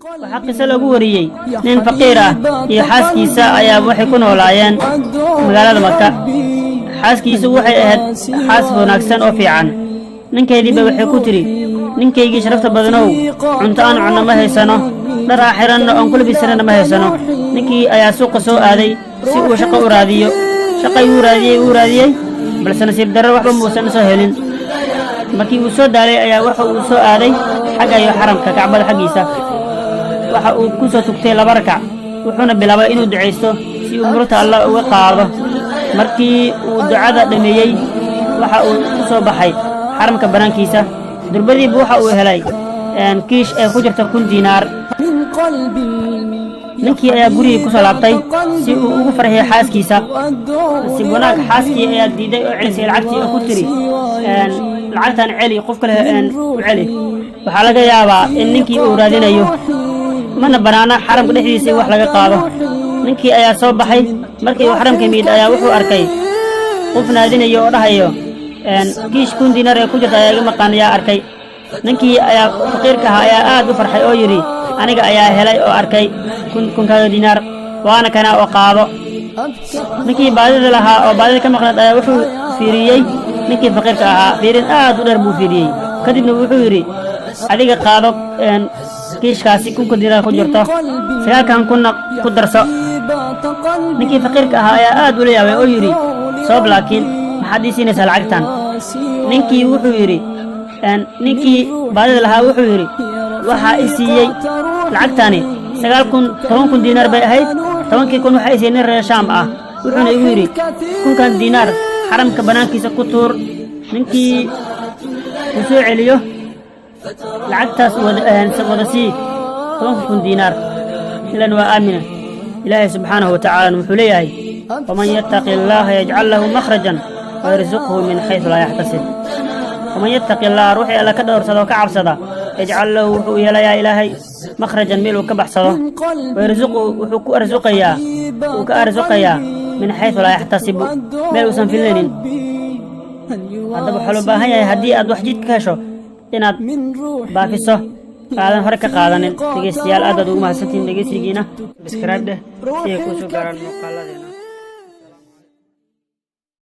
Waxaa qiso lagu wariyey nin faqiir ah iyo xaaskiisa ayaa waxay ku noolaayeen magaalada Maka. Xaaskiisu waxay ahayd xaas wanaagsan oo fiican. Ninkeediiba waxay ku tidhi: "Ninkaygii sharafta badanow, cunto aan cunno ma haysano, dhar aan xidhanno oon ku labisanana ma haysano." Ninkii ayaa suuqa soo aaday si uu shaqo u raadiyo. Shaqay wuu raadiyey, wuu raadiyey, balse nasiib darro waxba muusan soo helin. Markii uu soo daalay ayaa waxa uu soo aaday xagga iyo xaramka Kacbada xaggiisa. Waxa uu ku soo tugtay laba rakac, wuxuuna bilaabay inuu ducaysto si uu murugta Allah uga qaado. Markii uu ducada dhammeeyey, waxa uu ku soo baxay xaramka bannaankiisa. Durbadiiba waxa uu helay kiish ay ku jirta 1000 diinaar. Ninkii ayaa gurigii ku soo laabtay si uu ugu farxiyo xaaskiisa. Nasiib wanaag, xaaskii ayaa diiday oo celisay lacagtii oo ku tiri: "Lacagtan celi, qof kale u celi, waxaa laga yaabaa in ninkii uu raadinayo, mana bannaana xaramka dhexdiisa in wax laga qaado." Ninkii ayaa soo baxay. Markii uu xaramka yimid ayaa wuxuu arkay qof naadinayo oo dhahayo: "Kiish 1000 diinaar ee ku jirta ayaa iga maqan, ayaa arkay?" Ninkii ayaa faqiirka ahaa ayaa aad u farxay oo yidhi: "Aniga ayaa helay oo arkay kunkaaga diinaar, waana kana oo qaado." Ninkii baadida lahaa oo baadida ka maqnayd ayaa wuxuu fiiriyey ninkii faqiirka ahaa. Fiirin aad u dheer buu fiiriyey. Kadibna wuxuu yidhi: "Adiga qaado kiishkaasi 1000-ka diinaar ku jirto, sagaalkan kunna ku darso." Ninkii faqiirka ahaa ayaa aad ula yaabay oo yidhi: "Sabab laakiin maxaad ii siinaysaa lacagtan?" Ninkii wuxuu yidhi, ninkii baadida lahaa wuxuu yidhi: "Waxaa i siiyey lacagtani 9000, 10,000 diinaar bay ahayd. 10-kii kun waxaa i siiyey nin reer Shaam ah, wuxuuna igu yidhi: 1000-kan diinaar xaramka bannaankiisa ku tuur, ninkii ku soo celiyo lacagtaas wada sii, 10-ka kun diinaar." Ilan waa aamina. Ilaahay subxaanahu wa tacaala wuxuu leeyahay: ومن يتق الله يجعل له مخرجا ويرزقه من حيث لا يحتسب. ومن يتق الله, ruuxii Alla ka dhowrsada oo ka cabsada, يجعل له, wuxuu yeelayaa Ilaahay, مخرجا, meel uu ka baxsado, ويرزقه, wuxuu ku arsuqayaa, uu ka arsuqayaa, من حيث لا يحتسب, meel uusan filaynin. Haddaba waxaa loo baahan yahay haddii aad wax jidka ka hesho inaad baafiso, aadan hore ka qaadanin. Dhegeystayaal, aad baad ugu mahadsantihiin dhegeysigiina. Subscribe dheh si ay kuu soo gaaraan muuqaaladeena.